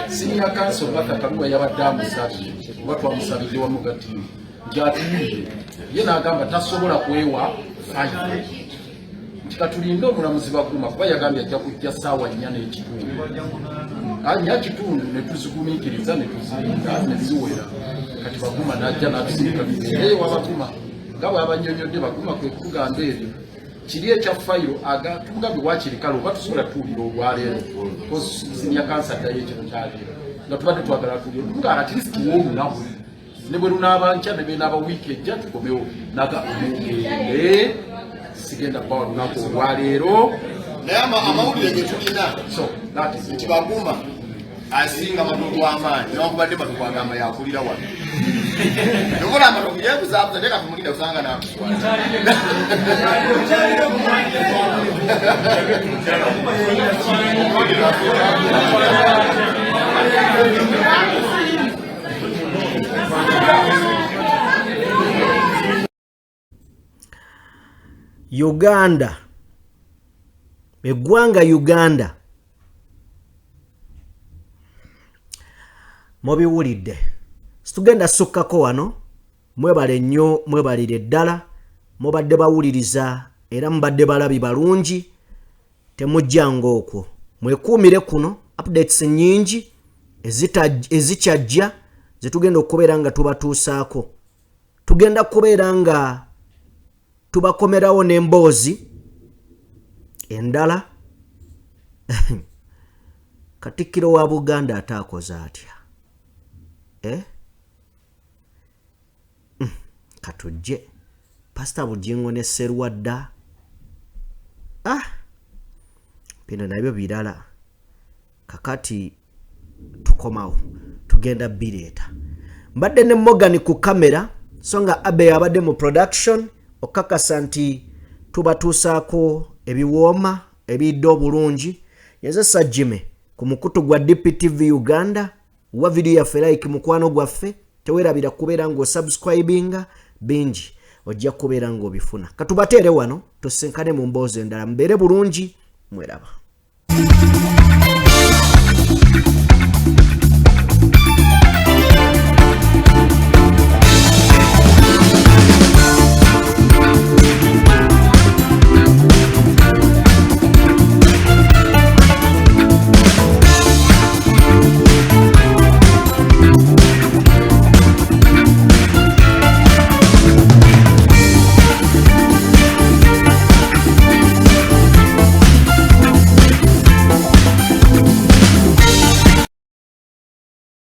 senior counsel Martha Karua yabadde amusabye, oba twamusabidde wamu ga ttiimu nti atuwulire ye, n'agamba tasobola kwewa fayiro, nti katulinde omulamuzi Baguma, kuba yagambye ajja kujja ssaawa 4:15, 4:15, ne tuzigumiikiriza ne tuzirinda ne ziwera. Kati Baguma n'ajja n'atusindika tugende ewa Baguma nga bw'abannyonnyodde. Baguma kwe kutugamba ebyo kiri ekya fayiro, aga tumugambye wakiri kale oba tusobola tuwulira olwaleero, senior counsel addayo ekiro kyaleero nga tubadde twagala tuwulire, nga at least tuwe olunaku ne bwe lunaaba nkya, ne benaaba wiiki ejja tukomewo. Naga mugende, sigenda kubawa lunaku olwaleero. Naye amawulire ge tulina So that is nti Baguma asinga Matovu amaanyi, newankubadde Matovu agamba yakulira wano. Nobola Amatovu yeebuzaabuza, naye katumulinda kusanga nakuswala. Uganda, eggwanga Uganda, mubiwulidde. Situgenda sukkako wano. Mwebale nnyo, mwebalire ddala. Mubadde bawuliriza era mubadde balabi balungi. Temujjanga okwo, mwekuumire kuno updates nnyingi. Ezikyajja zetugenda okubeera nga tubatuusaako, tugenda kubeera nga tubakomerawo n'emboozi endala. Katikkiro wa Buganda ate akoze atya, eh? Katujje Pasita Bugingo ne Serwadda. Ah, bino nabyo birala. Kakati tukomawo, tugenda bireeta. Mbadde ne Morgan ku kamera, so nga Abe abadde mu production okakasa nti tubatuusaako ebiwooma ebiyidde obulungi. Yenze Sajime ku mukutu gwa DPTV Uganda. Wa vidiyo yaffe like, mukwano gwaffe, tewerabira kubeera ng'osubscribinga, bingi ojja kubeera ng'obifuna. Katubateere wano, tusinkane mu mboozi endala. Mubeere bulungi, mweraba.